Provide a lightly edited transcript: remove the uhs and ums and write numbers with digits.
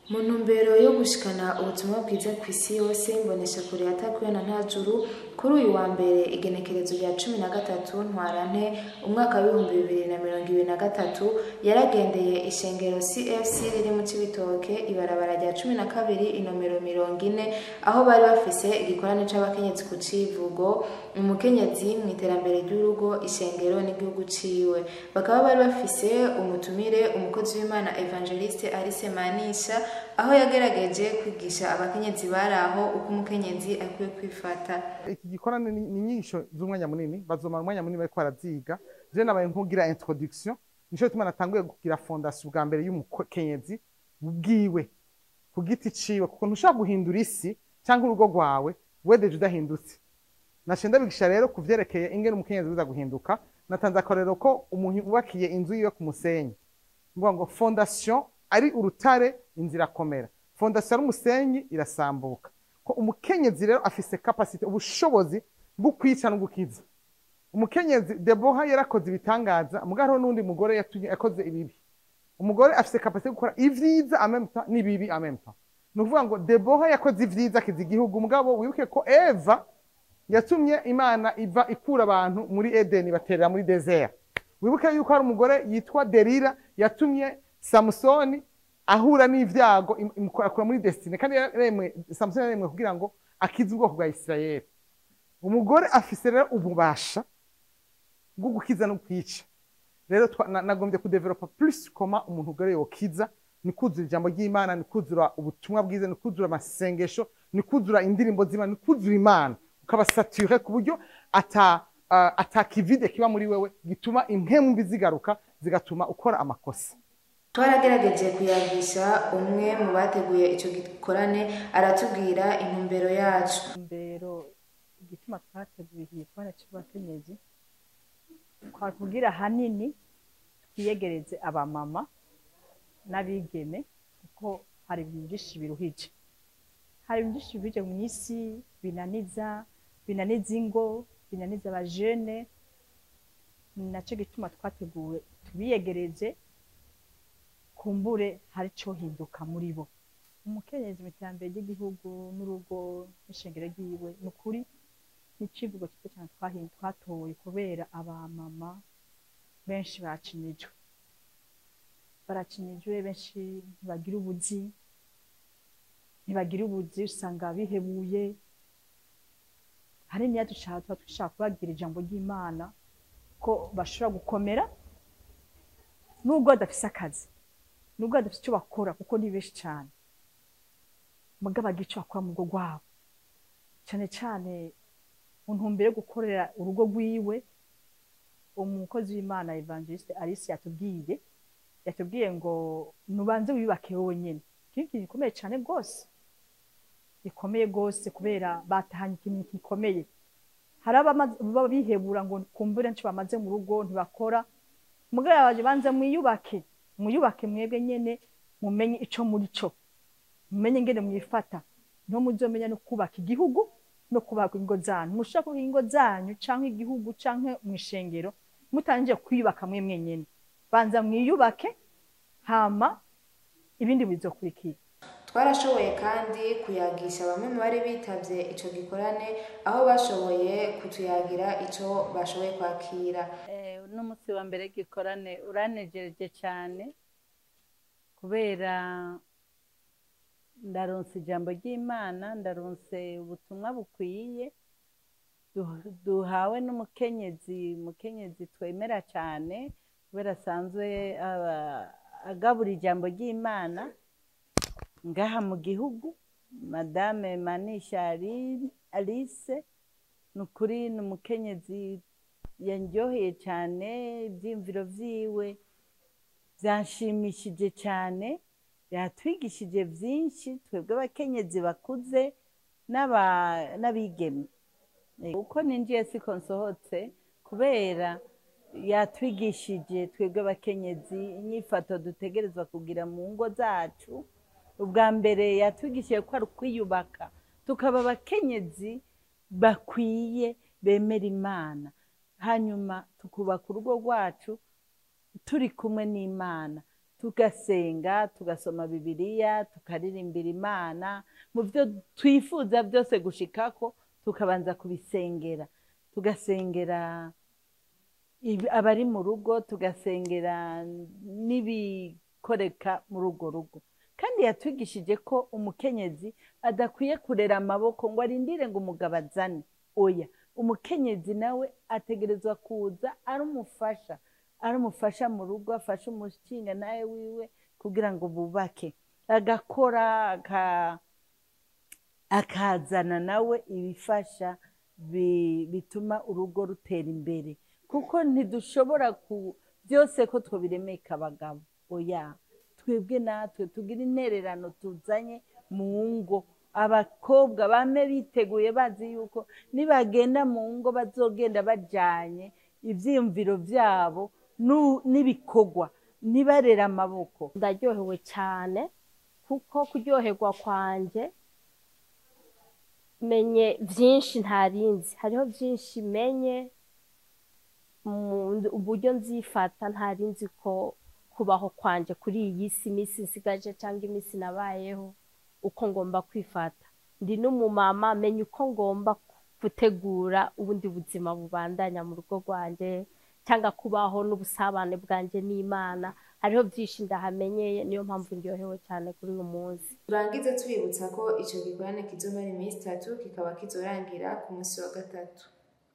Mu ntumbero yo gushikana ubutumwa bwiza kw'isi yose, imboneshakure ya Takuya na Ntajuru, kuri uyu wa mbere igenekerezo rya 13 Ntwarante umwaka w'2023, yaragendeye ishengero CFC riri mu Cibitoke, ibarabara rya 12, inomero 40, aho bari bafise igikorane c'abakenyezi ku civugo "Umukenyezi mu iterambere ry'urugo, ishengero n'igihugu ciwe". Bakaba bari bafise umutumire, umukozi w'Imana Evangeliste Alice Manisha, aho yagerageje kwigisha abakenyezi bari aho uko umukenyezi akwiye kwifata. Iki gikorane ni inyigisho z'umwanya munini, bazomara umwanya munini bariko baravyiga. Je nabaye nkugira introduction, nico gituma natanguye kugira fondation bwa mbere y'umukenyezi bwiwe ku giti ciwe, kuko ntushobora guhindura isi cyangwa urugo rwawe wedeje udahindutse. Naciye ndabigisha rero ku vyerekeye ingene umukenyezi biza guhinduka. Natanze akarorero ko umuntu wubakiye inzu yiwe ku musenyi, mvuga ngo fondation ari urutare, inzu irakomera; fondation ari umusenyi, irasambuka. Ko umukenyezi rero afise capacité, ubushobozi bwo kwica no gukiza. Umukenyezi Deboha yarakoze ibitangaza, mugabo hariho n'undi mugore yakoze ibibi. Umugore afise capacité yo gukora ivyiza en même temps n'ibibi en même temps. Ni ukuvuga ngo Deboha yakoze ivyiza, akiza igihugu, mugabo wibuke ko Eva yatumye Imana iva ikura abantu muri Edeni, baterera muri désert. Wibuke yuko hari umugore yitwa Delila yatumye Samusoni ahura n'ivyago, imukura muri destinée, kandi yaremwe, Samusoni yaremwe kugira ngo akize ubwoko bwa Isirayeli. Umugore afise rero ububasha bwo gukiza no kwica. Rero nagombye kudevelopa plus comment umuntu ugore yokiza: ni kuzura ijambo ry'Imana, ni kuzura ubutumwa bwiza, ni kuzura amasengesho, ni kuzura indirimbo z'Imana, ni kuzura Imana, ukaba saturé ku buryo ata kivide kiba muri wewe gituma impwemu mbi zigaruka zigatuma ukora amakosa. Twaragerageje kuyagisha umwe mu bateguye ico gikorane, aratubwira intumbero yacu. Intumbero, igituma twateguye iki gikorane c'abakenyezi, kwari kugira hanini twiyegereze abamama n'abigeme, kuko hari ibintu vyinshi biruhije, hari ibintu vyinshi biruhije mw'isi, binaniza ingo, binaniza abajene. Ni naco gituma twateguwe tubiyegereze, kumbure hari ico hinduka muri bo. Umukenyezi mu iterambere ry'igihugu n'urugo n'ishengero ryiwe, ni ukuri ni icivugo ciza cane twatoye, kubera abamama benshi baracinyijwe, baracinyijwe benshi, ntibagira ubuzi, ntibagira ubuzi, usanga bihebuye. Hari niyo dushaka, tuba dushaka kubabwira ijambo ry'Imana ko bashobora gukomera nubwo badafise akazi, nubwo badafise ico bakora, kuko ni benshi cane, mugabo bagira ico bakora mu rugo rwabo, cane cane mu ntumbero yo gukorera urugo rwiwe. Umukozi w'Imana Evangeliste Alice yatubwiye ngo nubanze wiyubake wowe nyene. Iki ni ikintu gikomeye cane rwose, gikomeye rwose, kubera batahanye ikintu gikomeye. Hari ababa bihebura ngo kumbure nco bamaze mu rugo, ntibakora. Mugabo yabaje: banza mwiyubake, mwiyubake mwebwe nyene, mumenye ico muri co, mumenye ingene mwifata, niho muzomenya no kubaka igihugu no kubaka ingo zanyu. Mushaka kubaka ingo zanyu canke igihugu canke mw'ishengero mutangiye kwiyubaka mwe mwenyene. Banza mwiyubake, hama ibindi bizokurikira. Twarashoboye kandi kuyagisha bamwe mu bari bitavye ico gikorane, aho bashoboye kutuyagira ico bashoboye kwakira. Uno munsi wa mbere w'igikorane uranejereje cyane, kubera ndaronse ijambo ry'Imana, ndaronse ubutumwa bukwiye duhawe n'umukenyezi, umukenyezi twemera cyane, kubera asanzwe agabura ijambo ry'Imana ngaha mu gihugu, Madame Manisha Alice. Ni ukuri ni umukenyezi yanryoheye cyane, ibyiyumviro vyiwe byanshimishije cyane, yatwigishije byinshi twebwe abakenyezi bakuze n'abigeme. Uko ninjiye siko nsohotse, kubera yatwigishije twebwe abakenyezi inyifato dutegerezwa kugira mu ngo zacu. Ubwa mbere yatwigishije ko ari ukwiyubaka, tukaba abakenyezi bakwiye bemera Imana, hanyuma tukubaka urugo rwacu turi kumwe n'Imana. Tugasenga, tugasoma Bibiliya, tukaririmbira Imana. Mu byo twifuza byose gushikako, tukabanza kubisengera, tugasengera abari mu rugo, tugasengera n'ibikoreka muri urwo rugo. Kandi yatwigishije ko umukenyezi adakwiye kurera amaboko ngo arindire ngo umugabo azane. Oya, umukenyezi nawe ategerezwa kuza ari umufasha, ari umufasha mu rugo, afasha umushinga nawe wiwe kugira ngo bubake, agakora, akazana nawe ibifasha bituma urugo rutera imbere, kuko ntidushobora ku byose ko twabiremeka abagabo. Oya, twebwe natwe tugira intererano tuzanye mu ngo. Abakobwa bame biteguye, bazi yuko nibagenda mu ngo bazogenda bajanye ivyiyumviro vyabo n'ibikorwa, ntibarere amaboko. Ndaryohewe cyane, kuko kuryoherwa kwanje menye byinshi ntarinzi. Hariho byinshi menye uburyo nzifata ntarinzi, ko kubaho kwanje kuri iyi si, iminsi nsigaje cyangwa iminsi nabayeho, uko ngomba kwifata. Ndi n'umumama, menya uko ngomba gutegura ubundi buzima bubandanya mu rugo rwanjye, cyangwa kubaho n'ubusabane bwanjye n'Imana. Hariho byinshi ndahamenyeye, niyo mpamvu ndyohewe cyane kuri uyu munsi. Turangize tubibutsa ko ico gikorane kizomara iminsi 3, kikaba kizorangira ku munsi wa gatatu.